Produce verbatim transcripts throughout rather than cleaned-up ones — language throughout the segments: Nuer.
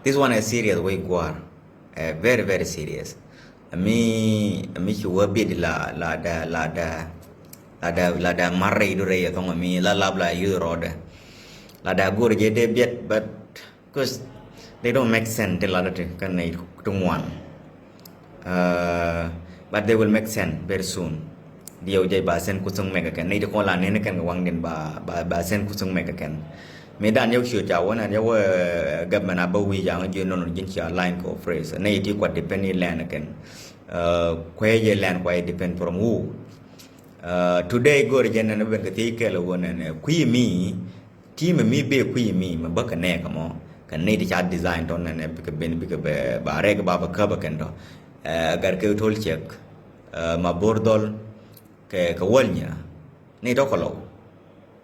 This one is serious way guar. Uh, very, very serious. Ami, ami ci wä bit la, la da, la da, la da, la da marre idu rei thong ami la lab la yu rode. La da gur je de biet, but cause they don't make sense. Te la da te kan nei tung wan. Uh, but they will make sense very soon. Diɛw jɛ ba send kusuŋ mɛk kɛn ni ti kɔn la nini kɛn kɛ waŋ din ba, ba, ba send kusuŋ mɛk kɛn. Mi dan yɛw ciö ca wä nan yɛw, eh, government a bä wi̱i̱ jaŋ ji̱ nɔn ji̱n cia line kɛ operation ni ti kua depend ni land kɛn. Uh, kuɛ jɛ land kua depend from who? Uh, today gor jɛ nɛn ben kɛ thiec kɛl wä nɛn, eh, kui̱ mi Team mi bee kui̱ mi mɛ bä kɛ nɛɛk ɛmɔ kɛ nɛy ti ca design tɔ nɛnɛ bikɛ ben bikɛ bɛ ba rɛk ba bɛ käp ɛ kɛn tɔ. Ɛ, gat kɛ tol cɛk, ɛ, ma bo̱r dhɔl kɛ, kɛ wäl nyia. Nɛy tɔ kɛ lɔw.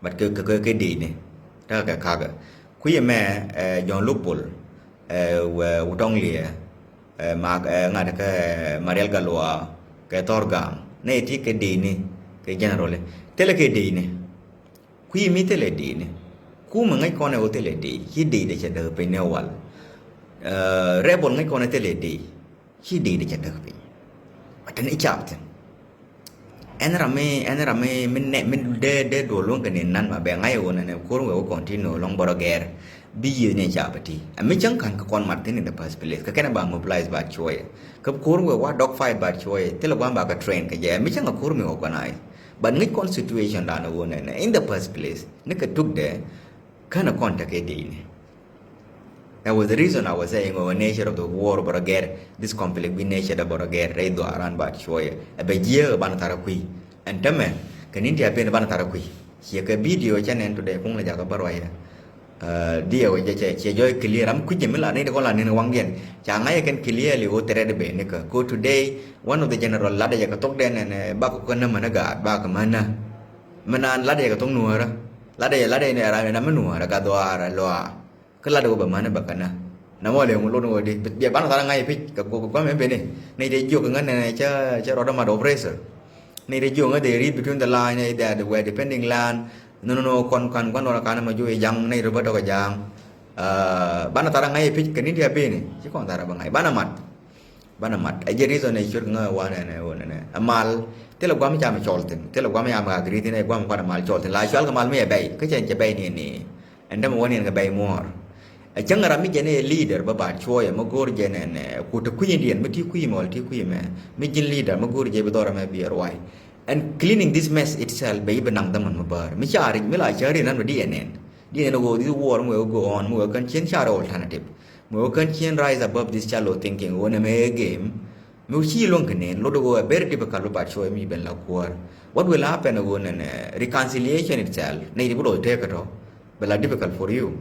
But kɛ, kɛ, kɛ, kɛ dee ni tekɛ kɛ kakɛ kui̱ mɛ, ɛ, Jɔ̱ɔ̱n Luk Bol, ɛ, wɛ Wutɔŋ Liɛ, ɛ, ma, ɛ, ŋa̱t kɛ Marial Galua kɛ Thɔr Gam. Nɛy ti kɛ dee ni kɛ general thilɛ kɛ dee ni. Kui̱ mi thilɛ dee ni. Kumɛ ŋäc kɔn ɛ wä thilɛ dee ci dee dee cɛ däk piny ni wal. Ɛ, rebel ŋäc kɔn ɛ thilɛ dee ci dee dee cɛ däk piny. But ni cap thin. Ɛn ram mi, ɛn ram mi, mi nɛ, mi dee, dee duɔl luŋ kɛ ni nan ma bɛ ŋa̱c ɛ wä nɛnɛ kur wɛ wä continue lɔŋ bɔrɔ gɛr. Bi yieth ni cap ti. Ɛ mi cäŋ ka̱n kɛ kɔn mat thin in the first place. Kɛ kɛn ɛ ba mobilize ba cuɔyɛ. Kɛ kur wɛ wa dog fight ba cuɔyɛ. Thilɛ gua̱n ba kɛ train kɛ jɛ. Ɛ mi cäŋ kɛ kur mi organize. But ŋi̱c kɔn situation dan ɛ wä nɛnɛ in the first place ni kɛ tukdɛ känɛ kɔn tekɛ dee ni. That was the reason I was saying, oh, nature of the war bɔrɔ gɛr, this conflict bi nature dɛ bɔrɔ gɛr rɛy dhɔaran ba cuɔyɛ. Ɛ bɛ jiɛ ban thara kui̱. Ɛn tämɛ kɛ nin ti a ben ban thara kui̱. Ciɛ kɛ video cɛ nɛn today kuŋ la jakä bä ruayɛ. Diɛ wä jɛ cɛ, cɛ jɔy clear. Ram kui̱ jɛ mi la ni ti kɔn la ni waŋdiɛn ca ŋa̱c kɛn clearly wä threat bɛ ni kä ko today. One of the general ladɛ jɛ kɛ thok dɛn ɛn, ɛ, bak kɛ nä mänä gaat bak kɛ mänä. Mɛ naan ladɛ jɛ kɛ thok nuäärä. Ladɛ jɛ, ladɛ jɛ ni ram mi nuäärä ka dhuaarä lɔa. Kä ladɛ wä bɛ mänä bɛ kɛ nä. Nɛ mɔ lɛ ŋun lot ni wä di bia banɛ thar ŋa̱c pic kɛ guɔ kɛ guamɛ beni. Ni jɛ jiök kɛ ŋän nɛ cä, cä rɔdä mat oppressor. Ni jɛ jiök ŋä dee read between the line, ni dee wɛ depending land. No, no, no, kɔn kan guan dɔn kan ma ju ijaŋ ni rubä tɔk ijaŋ. Banɛ thar ŋa̱c pic kɛ ni dia beni ci kɔn thar bä ŋa̱c banɛ mat. Banɛ mat ɛ jɛ reason ɛ ciöt ŋä wanɛ nɛ wanɛ nɛ ɛ mal. Thilɛ guam cam cɔl thin, thilɛ guam yam ka gri thin, ɛ guam kuat ɛ mal cɔl thin la cual kɛ mal mi ɛ bɛy kä cɛ cɛ bɛy ni ni. Ɛn dämɛ wä ni ɛn kɛ bɛy muɔɔr. Ɛ cäŋ ram mi jɛ ni ɛ leader bä ba cuɔyɛ mi go̱o̱r jɛ nɛ nɛ ku te kui̱ indiɛn mi ti kui̱ mɛ wal ti kui̱ mɛ. Mi ji̱n leader mi go̱o̱r jɛ bi dhɔr ɛmɛ bi ɛ ruay. And cleaning this mess itself bɛ i̱ bi naŋ dämän mi bäär mi ca ric mi la cä ri nan mi di ɛ nɛn. Di nɛn ɛ ɣöö this war mi wee go on mi wee kän cien ca rɛ alternative. Mi wee kän cien rise above this shallow thinking ɣöö nɛ mɛ ɛ game. Mi wee ci luɔ̱ŋ kɛ nɛn lot ɣöö ɛ very difficult bi bat cuɔy mi ben la kuäär. What will happen ɣöö nɛn ɛ reconciliation itself nɛy ti bi lɔc tëëkä tɔ. Bɛ la difficult for you.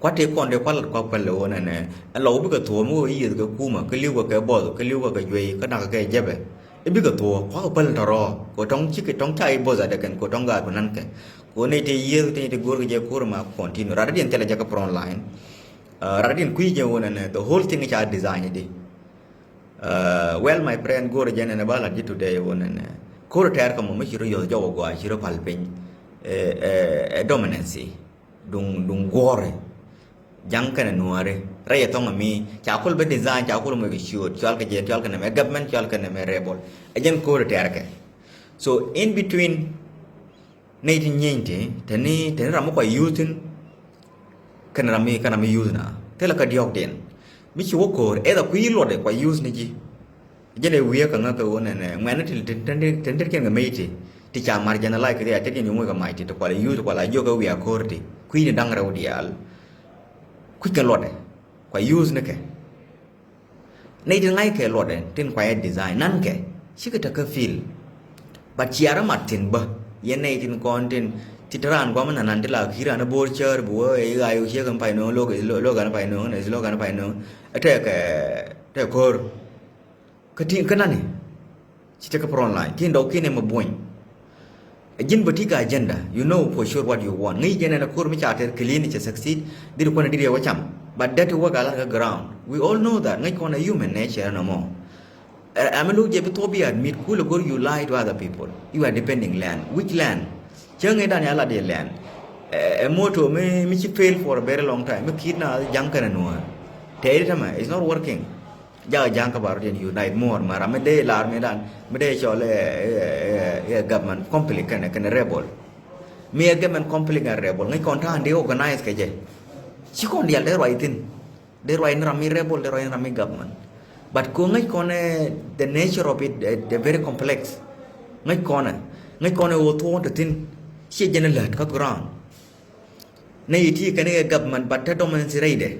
Kuat tëë kɔn dee kual kual kual ɣöö nɛn ɛ ɛn lɔk bikɛ thuɔ̱ɔ̱m ɣöö yiëth kɛ kumä kä li̱w kɛ kɛ bɔth kä li̱w kɛ kɛ juey kä nak kɛ kɛ jɛpɛ. I̱ bikɛ thuɔ̱ɔ̱k kuak päl tɔ̱rɔ̱ kɛ tɔ̱ŋ cikɛ tɔ̱ŋ ca i̱ both adɛ kɛn kɛ tɔ̱ŋ gaat ku nankɛ. Kɛ nɛy tëë yiëth tëë ti go̱o̱r kɛ jɛ ko̱r ma continue rat diɛn thilɛ jɛ kɛ front line. Rat diɛn kui̱ jɛ ɣöö nɛn ɛ the whole thing ca design di. Well, my friend, go̱o̱r jɛ nɛn ɛ ba lat ji̱ today ɣöö nɛn ɛ ko̱r tɛɛr kɛ mɔ mi ci rɔ yɔth jɔw ɛ gɔaa ci rɔ pal piny. Ɛ dominancy. Duŋ duŋ guɔ̱ɔ̱ri. Ja̱ŋ kɛnɛ nuääri rɛy ɛ thɔŋ ɛmi ca kul bi design ca kul moc kɛ ciööt cual kɛ jɛ cual kɛ nɛmɛ government cual kɛ nɛmɛ rebel. Ɛ jɛn ko̱o̱ri tɛɛrkɛ. So in between nɛy ti nyieny ti teni teni ram mi kua youth in. Kɛnɛ ram mi kɛnɛ ram mi youth na thilɛ kä diɔ̱ɔ̱kdiɛn. Mi ci wä ko̱o̱r either kui̱ luɔtdɛ kua youth ni ji̱. Jɛn ɛ wiee kä ŋäk kɛ ɣöö nɛnɛ ŋuɛ̈ni ti ti ti ti ti kiɛn kɛ mec ti ti ca marginalize kɛ riac ti kiɛn yo̱ŋ kɛ mac ti ti kual youth kual a jiök kɛ wiaa ko̱r ti kui̱ni da̱ŋ rɛw diaal. Kui̱ kɛ luɔtdɛ kua youth ni kɛ. Nɛy ti ŋa̱c kɛ luɔtdɛ tin kua yɛ design nan kɛ cikɛ te kä fil. But cia rɔ mat thi̱n bä yɛn nɛy tin kɔn tin ti te raan gua̱m nanan ti la ki̱ raan bo̱o̱r cäär bi wä ɛ i̱ ɣa̱c wä ciek ɛn pay nööŋ lo̱k lo̱k ɛn pay nööŋ ɛn lo̱k ɛn pay nööŋ. Ɛ tɛkɛ tɛk ko̱r. Kä ti kä nani ci tekɛ front line kin dɔk kin ɛmɛ buɔ̱ny. Ɛ ji̱n bä ti kɛ agenda, you know for sure what you want. Ŋäc jɛn ɛn ɛ ko̱r mi ca tɛr clean cɛ succeed dhil kuɔn ɛ dhil yɛ wä cam. But that work a lat kä ground, we all know that ŋäc kɔn ɛ human nature ɛn ɔmɔ. Ɛ mi lo̱k jɛ bi thuɔ̱k bi admit kulɛ go̱r you lie to other people. You are depending land, which land? Cäŋ ëëdan ya lat yɛ land. Ɛ, ɛ motto mi, mi ci fail for a very long time. Mi kidnap ja̱ŋ kɛnɛ nuɔ̱ɔ̱r. Tɛɛri tämɛ, it's not working. Jakä ja̱ŋ kä ba rɔ diɛn unite more mɛ ram mi dee lar mi dan, mi dee cɔl ɛ, ɛ, ɛ, ɛ government conflict kɛnɛ, kɛnɛ rebel. Mi ɛ government conflict kɛnɛ rebel, ŋäc kɔn ta̱a̱ in dee organize kɛ jɛ. Ci kɔn dial dee ruac thi̱n. Dee ruac ni ram mi rebel, dee ruac ni ram mi government. But ko ŋäc kɔn ɛ, the nature of it, ɛ, the very complex. Ŋäc kɔn ɛ, ŋäc kɔn ɛ ɣöö thuɔ̱ɔ̱ŋ te thi̱n. Ciɛ jɛn ɛ lät kä ground. Nɛy ti kɛn ɛ government, but te dɔm ɛn si rɛydɛ.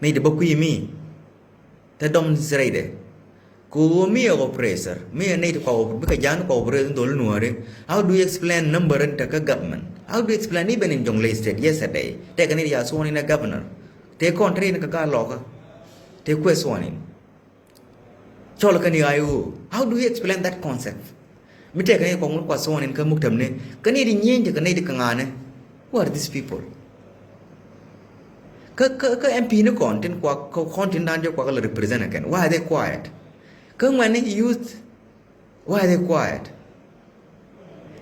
Nɛy ti bä kui̱ mi. Te dɔm ɛn si rɛydɛ. Ko mi ɛ oppressor, mi ɛ nɛy ti kua op-, bikɛ ja̱a̱n kua oppressor in dhol nuɔ̱ɔ̱ri. How do you explain number in te kä government? How do you explain even in Jonglei State yesterday? Tɛkɛ ni ya sworn in a governor. Tëë kɔn te rin kɛ gaat lɔkä. Tëë kuɛ sworn in. Cɔl kä ni I O. How do you explain that concept? Mi tɛkɛ ni kua ŋut kua sworn in kä muktämni. Kä ni di nyieny ti kä nɛy ti kä ŋa̱a̱ni. Who are these people? Kä, kä, kä M P ni kɔn tin kua, kä kɔn tin dan jɛ kua kä lɛ represent again. Why are they quiet? Kä ŋuɛni youth, why are they quiet?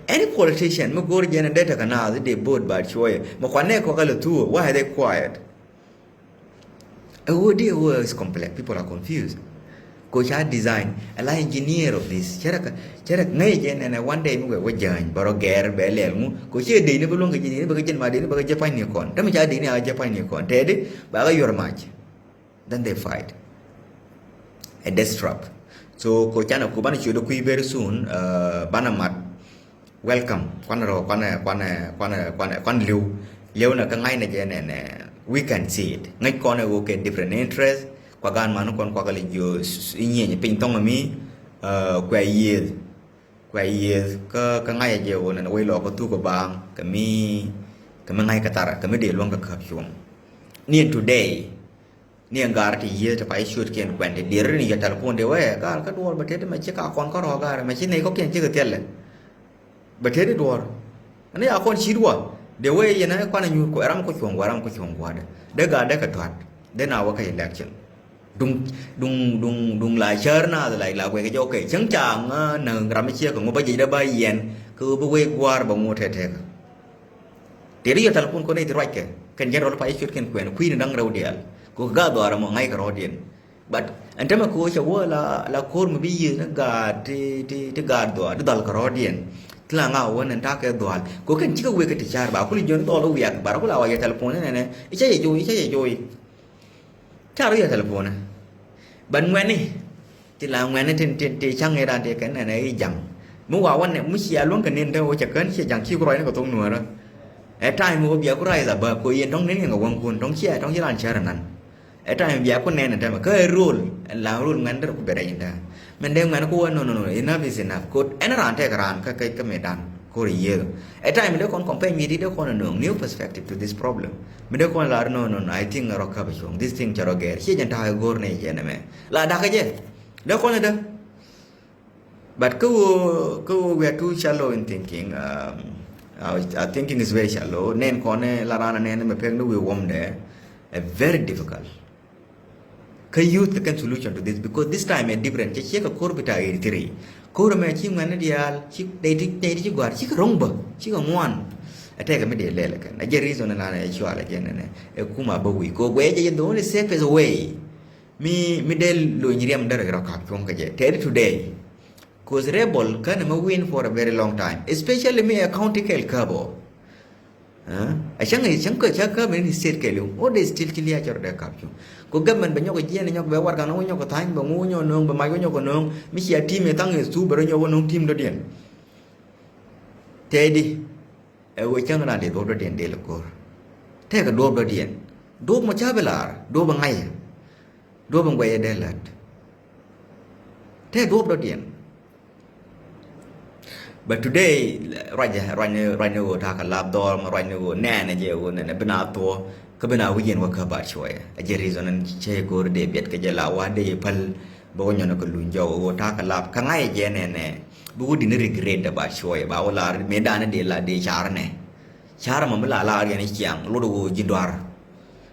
Any politician mi go̱o̱r jɛn dee tekɛ naath dee vote ba cuɔyɛ. Mi kua nɛ kua kä lɛ thuɔ, why are they quiet? A word, a word is complex. People are confused. Ko ca design, a la engineer of this. Cɛ rɛ ka, cɛ rɛ ŋäc jɛ nɛnɛ one day mi wɛ wä jäny, bä rɔ gɛr, bɛ lɛl ŋu. Ko cɛ dee ni bä luɔ̱ŋ kɛ jɛ, dee ni bä kɛ jɛ ma, dee ni bä kɛ jɛ pa̱ny ni kɔn. Tɛ mi ca dee ni a jɛ pa̱ny ni kɔn. Tɛ di, ba kɛ yuɔr mac. Then they fight. A death trap. So, ko canɛ ku banɛ ciöt kui̱ very soon, uh, banɛ mat. Welcome. Kuan rɔ, kuan, kuan, kuan, kuan, kuan liw. Liw na kä ŋa̱cnɛ jɛ nɛnɛ, we can see it. Ŋäc kɔn ɛ wä kɛ different interest. Kua gan man kɔn kua kɛ lɛ jiö s-, s-, nyieny piny thɔŋ mi, uh, kua yieth. Kua yieth kä, kä ŋa̱cɛ jɛ wä nɛnɛ wec lɔ kä thuk kɛ baaŋ. Kɛ mi, kɛ mi ŋa̱c kɛ thar, kɛ mi dee luäŋ kɛ käp cuɔ̱ŋ. Ni ɛn today. Ni ɛn gaar ti yieth ti pay ciötkiɛn kuɛn ti dier ni yɛ telephone de wee, gaar kä duɔɔr bɛ tëë ti mɛ ci ka kɔn kä rɔ̱ gaar mɛ ci nɛy kɔ̱kiɛn cikɛ thilɛ. Bɛ tëë ti duɔɔr. Ni a kɔn cit wä. De wee yɛn ɛ kuan ɛ nyuur kuɛ ram ku cuɔ̱ŋ wä, ram ku cuɔ̱ŋ wä de. De gaar de kɛ tuat. De na wä kä election. Duŋ, duŋ, duŋ, duŋ la cär na la, la guɛ kɛ jɛ, okay. Cäŋ ca ŋä na ram mi ciɛ kɛ ŋu bä jiec de ba yɛn. Kɛ wä bi wee gua̱a̱r bä ŋu tɛtɛk. Tëë ri yɛ telephone kɔn i̱ ti ruackɛ kɛn jɛn rɔl pay ciötkiɛn kuɛn kui̱ni da̱ŋ rɛw diaal. Kɛ ɣöö kɛ gaat dhɔaar ɛmɔ ŋa̱ckɛ rɔ̱diɛn. But ɛn tämɛ kɛ ɣöö cɛ wä la, la ko̱r mi bi yiëë ni gaat ti, ti, ti gaat dhɔaar ti dhɔl kɛ rɔ̱diɛn. Ti la ŋa̱ wä nɛn ta̱a̱ kɛ dhɔaal kɛ ɣöö kɛn cikɛ wek kɛ ti ca̱r ba kul jiön dhɔl wiak ba rɔ kul a wa yɛ telephone nɛnɛ. I̱ cä yɛ joy, i̱ cä yɛ joy. Ca rɔ yɛ telephone. But ŋuɛni ti la ŋuɛni tin, tin, ti caŋ iran ti kɛn nɛnɛ i̱ jaŋ. Mi wa wä nɛ mi cia luäŋ kɛ nin te wä cɛ kän cia jaŋ ci ku rɔy ni kɛ thok nuɔ̱ɔ̱rä. Ɛ time wä bia ku rise above kɛ yen tɔŋ nin kɛ ŋɛ wäŋkun tɔŋ cia tɔŋ ci ran cär nan. Ɛ time bia ku nɛn ɛ tämɛ kä ɛ rol. Ɛ la rol ŋuɛn dɛr ku bɛ rɛy in te. Mɛn dee ŋuɛn ku wä no, no, no, enough is enough. Kot ɛn ran tɛk ran kä, kä, kä medan. Kor yiëë. Ɛ time dee kɔn campaign mi di dee kɔn a nööŋ new perspective to this problem. Mi dee kɔn lar no, no, no, I think rɔ käp a cuɔ̱ŋ. This thing cɛ rɔ gɛr. Ciɛ jɛn ta̱a̱ ɛ go̱r nɛ jɛ nɛ mɛ. La dakä jɛ. Dee kɔn a dee. But kä wä, kä wä we are too shallow in thinking. Um, our, our thinking is very shallow. Nɛn kɔn ɛ la ran a nɛn mɛ pek ni we wɔm dɛ. A very difficult. Kä youth kɛ kɛn solution to this because this time ɛ different. Cɛ ciɛ kɛ kor bi ta eighty three. Kor mɛ ci ŋuɛn ni diaal ci nɛy ti, nɛy ti ci gɔ̱a̱r ci kɛ ro̱ŋ bä ci kɛ ŋuan. Ɛ tɛkɛ mi dee lɛl kɛn a jɛ reason na nɛ cual a jɛ nɛ nɛ ɛ kuma bä wi̱i̱ ko guɛ jɛ yen the only safest way. Mi, mi dee lony riɛm dee rɔ kap cuɔ̱ŋ kɛ jɛ tɛɛri today. Cause rebel känɛ mɛ win for a very long time, especially mi ɛ county kɛl käbɔ. Ɛ cäŋ, cäŋ kɛ cä käp ni state kɛl iw ŋot dee still ci liac cɛ rɔ dee kap cuɔ̱ŋ. Ko government bɛ nyɔk jiɛn nyɔk bɛ warɛga ni wä nyɔk tha̱a̱ny bɛ ŋu wä nyɔk no̱o̱ŋ bɛ mac wä nyɔk no̱o̱ŋ. Mi cia team ɛ tha̱a̱ŋ ɛ thuu bɛ rɔ nyɔk wä no̱o̱ŋ team dɔ̱diɛn. Tɛɛdi. Ɛ wee cäŋ raan dee duɔ̱ɔ̱p dɔ̱diɛn dee lɛ ko̱r. Tɛkɛ duɔ̱ɔ̱p dɔ̱diɛn. Duɔ̱ɔ̱p mɔ ca bi laar duɔ̱ɔ̱p ɛ ŋa̱cä. Duɔ̱ɔ̱p ɛ ŋuɛyɛ dee lät. Tɛkɛ duɔ̱ɔ̱p dɔ̱diɛn. But today ruacɛ ruacni ruacni ɣöö ta̱a̱ kɛ lap dhɔr mɛ ruacni ɣöö nɛɛnɛ jɛ ɣöö nɛnɛ bi na thuɔ̱ɔ̱. Kä bi na wi̱c yɛn wä kä bar cuɔyɛ a jɛ reason ɛn cɛ go̱o̱r dee biɛt kɛ jɛ la wa dee pal. Bä wä nyɔnɛ kɛ luny jɔk ɣöö ta̱a̱ kɛ lap kä ŋa̱cɛ jɛ nɛnɛ. Bi wä dini regret about cuɔyɛ ba wä lar mëë danɛ dee la dee car nɛ. Car mɔ mi la lar yɛn ciaŋ lot ɣöö ji̱ dɔar.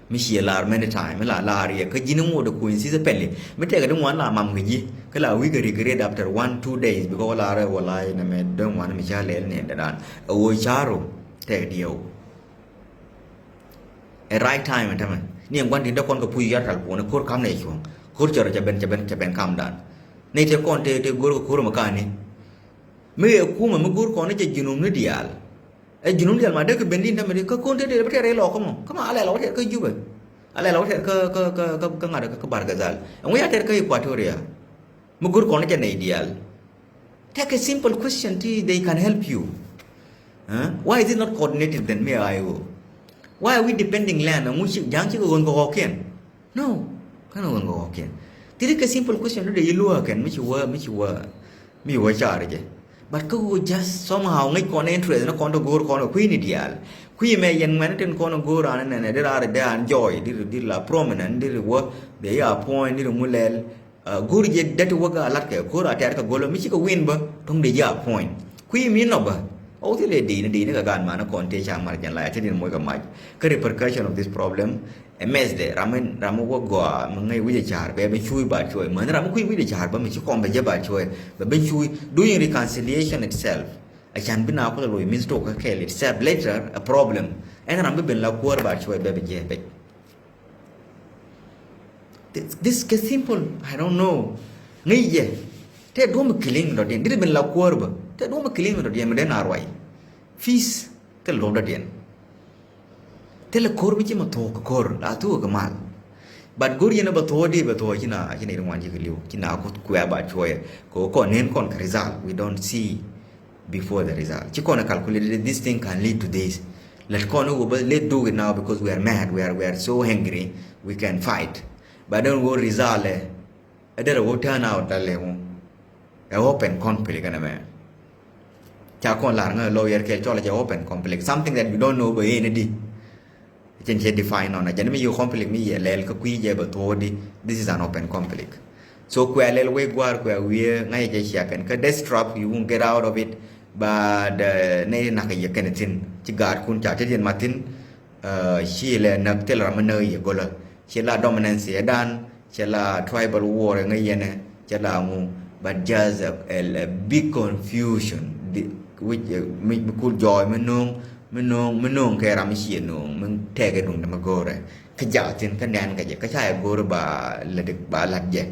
Mi ciɛ lar many time mi la lar yɛ kä ji̱n ŋot ɛ kuny sisɛ pɛli mi tɛkɛ di ŋuan la mam kɛ ji̱. Kä la wi̱i̱ kɛ regret after one two days because wä lar ɛ wä la yɛn ɛmɛ dee ŋuan mi ca lɛl nɛn dee dan ɛ ɣöö car ɣöö. Tɛk diɛw. Ɛ right time ɛn tämɛ. Ni ɛn gua̱n tin dee kɔn kɛ puc yar tal puɔ̱n ɛ ko̱r kam nɛ cuɔ̱ŋ. Ko̱r cɛ rɔ cɛ ben, cɛ ben, cɛ ben kam dan. Ni tɛ kɔn tɛ, tɛ go̱r kɛ ko̱r mɛ kani. Mi ɛ kumɛ mi go̱r kɔn ni jɛ junum ni diaal. Ɛ junum diaal ma dee kɛ ben din tämɛ di kä ko̱n tɛ tɛ bä tɛr ɛ lɔk kä mɔ. Kä ma alɛ lɔk tɛr kä Jubɛ. Alɛ lɔk tɛr kä, kä, kä, kä, kä ŋa̱t kä, kä Bargazal. Ɛŋu ya tɛr kä Equatoria. Mi go̱r kɔn ni jɛ nɛy diaal. Take a simple question ti they can help you. Huh? Why is it not coordinated then mi I O? Why are we depending land? Ŋu ci ja̱ŋ ci kɛ ɣöŋ kɛ ɣɔkiɛn? No. Kɛn ɣöŋ kɛ ɣɔkiɛn. Ti ri kɛ simple question ti dee yi luäk kɛn mi ci wä, mi ci wä, mi ci wä car jɛ. But kä ɣöö just somehow ŋäc kɔn interest ni kɔn ti go̱o̱r kɔn kɛ kui̱ni diaal. Kui̱ mɛ yɛn ŋuɛn tin kɔn go̱o̱r an nɛnɛ di raar dee an joy, di, di la prominent, di wä, dee ya appoint, di ŋu lɛl. Go̱r jɛ däti wäk a latkɛ ko̱r a tɛ̈r kɛ go̱lä mi cikɛ win bä tuŋ dee ji̱ a puɔ̱ny. Kui̱ mi nɔ bä ɣɔw thilɛ dini dini kɛ gaat manä kɔn tëë ca mar jɛn la a cä din moc kɛ mac. Kä repercussion of this problem ɛ mɛthdɛ ram mi, ram mi wä gɔaa mi ŋäc wi̱cɛ ca̱r bɛ bi cuuc ba cuɔy mäni ram mi kui̱ wi̱cɛ ca̱r bä mi ci kɔm bɛ jɛ ba cuɔy bɛ bi cuuc. Doing reconciliation itself a can bi na kuth a loc mi tok kä kɛl itself later a problem. Ɛn ram bi ben la kuäär ba cuɔy bɛ bi jɛ bɛc. This, this kɛ simple, I don't know. Ŋäc jɛ. Tɛ duɔ̱m kiliŋ dɔ̱diɛn. Diri bin la kuäär bä. Tɛ duɔ̱m kiliŋ dɔ̱diɛn mi den a ruac. Peace thilɛ duɔ̱m dɔ̱diɛn. Thilɛ ko̱r mi ci ma thuɔ̱k kɛ ko̱r la thuɔ̱k kɛ mal. But go̱r yɛn a bä thuɔ̱k di bä thuɔ̱k ci na, ci na iri ŋuan ci kɛ li̱w. Ci na kuth kuɛ ba cuɔyɛ. Kɛ kɔn nen kɔn kɛ result. We don't see before the result. Ci kɔn a calculated this thing can lead to this. Let kɔn a go, but let's do it now because we are mad, we are, we are so angry, we can fight. But don't go result ɛ. Ɛ derɛ go turn out that lɛ ŋu. Ɛ open conflict ɛn ɛmɛ. Ca kɔn lar ŋä lawyer kɛ cɔl ɛ cɛ open conflict. Something that you don't know bɛ ɛn di. Cin cɛ define nɔn a jɛn mi yi conflict mi yɛ lɛl kä kui̱ jɛ bɛ thuɔɔdi. This is an open conflict. So kuɛ lɛl wei gua̱a̱r kuɛ wiee ŋa̱c jɛ ciɛ kɛn kä death trap, you won't get out of it. But ne nak yɛ kɛn thin ci gaatkun ca te diɛn ma thin. Ci lɛ nak thil ram mi näk yɛ golä ci la dominance yɛ dan. Cɛ la tribal war ŋäc yɛnɛ cɛ la ŋu. But just a, a, a big confusion. Di, which mi, mi kul jɔɔc mi no̱o̱ŋ mi no̱o̱ŋ mi no̱o̱ŋ kɛ ram mi ciɛ no̱o̱ŋ mi tɛkɛ duŋdɛ mi go̱o̱rɛ. Kä jak thin kä nɛn kɛ jɛ kä ca yɛ go̱o̱rɛ ba lät ba lat jɛ.